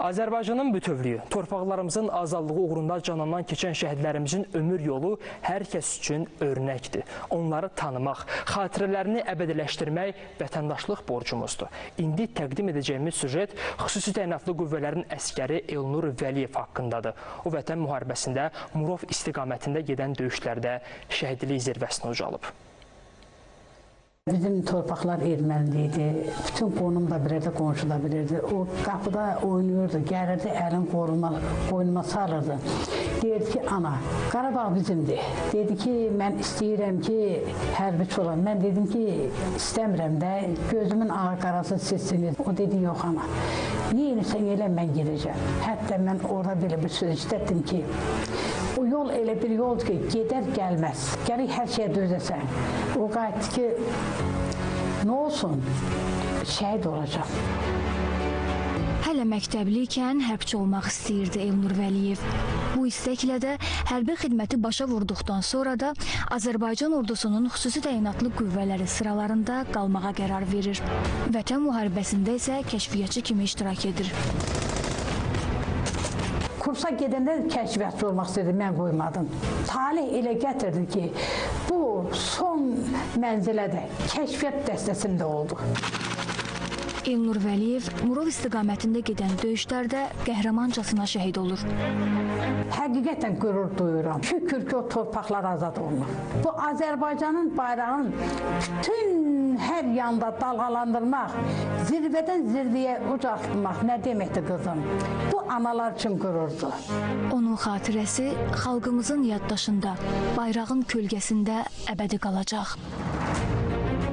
Azərbaycanın bütövlüyü, torpaqlarımızın azadlığı uğrunda canından keçən şəhidlərimizin ömür yolu hər kəs üçün örnəkdir. Onları tanımaq, xatirələrini əbədiləşdirmək vətəndaşlıq borcumuzdur. İndi təqdim edəcəyimiz süjet xüsusi təyinatlı qüvvələrin əskəri Elnur Vəliyev haqqındadır. O, Vətən müharibəsində Murov istiqamətində gedən döyüşlərdə şəhidlik zirvəsinə ucalıb. Bizim torpaqlar ermənili idi. Bütün qonum da bilirdi, qonşu da bilirdi. O qapıda oynayırdı, gəlirdi, əlin qoynuma sarırdı. Deyirdi ki, ana, Qarabağ bizimdir. Dedi ki, mən istəyirəm ki, hərbiçi olam. Mən dedim ki, istəmirəm də, gözümün ağı qarası sizsiniz. O dedi, yox ana, nə edirsən elə mən gedəcəm. Hətta mən orada belə bir söz işlətdim ki, o yol elə bir yoldur ki, gedər gəlməz. Gərək hər şeyə dözəsən. O qayıtdı ki, nə olsun, şəhid olacaq. Hələ məktəbli ikən hərbçi olmaq istəyirdi Elnur Vəliyev. Bu istəklə də hərbi xidməti başa vurduqdan sonra da Azərbaycan ordusunun xüsusi təyinatlı qüvvələri sıralarında qalmağa qərar verir. Vətən müharibəsində isə kəşfiyyatçı kimi iştirak edir. Kursa gedəndə kəşfiyyatçı olmaq istəyirdi, mən qoymadım. Talih elə gətirdi ki, bu son mənzilə də kəşfiyyat dəstəsində oldu. Elnur Vəliyev Murov istiqamətində gedən döyüşlərdə qəhrəmancasına şəhid olur. Həqiqətən qürur duyuram. Şükür ki, o torpaqlar azad olunur. Bu Azərbaycanın bayrağını bütün hər yanda dalğalandırmaq, zirvədən zirvəyə ucaltmaq nə deməkdir qızım? Bu analar üçün qürurdur. Onun xatirəsi xalqımızın yaddaşında, bayrağın kölgəsində əbədi qalacaq.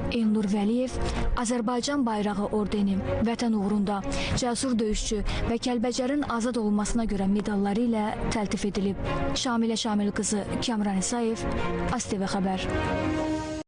Elnur Vəliyev Azərbaycan bayrağı ordeni, Vətən uğrunda, cəsur döyüşçü və Kəlbəcərin azad olunmasına görə medalları ilə təltif edilib. Şamilə Şamil qızı, Kamran İsayev, ASTV xəbər.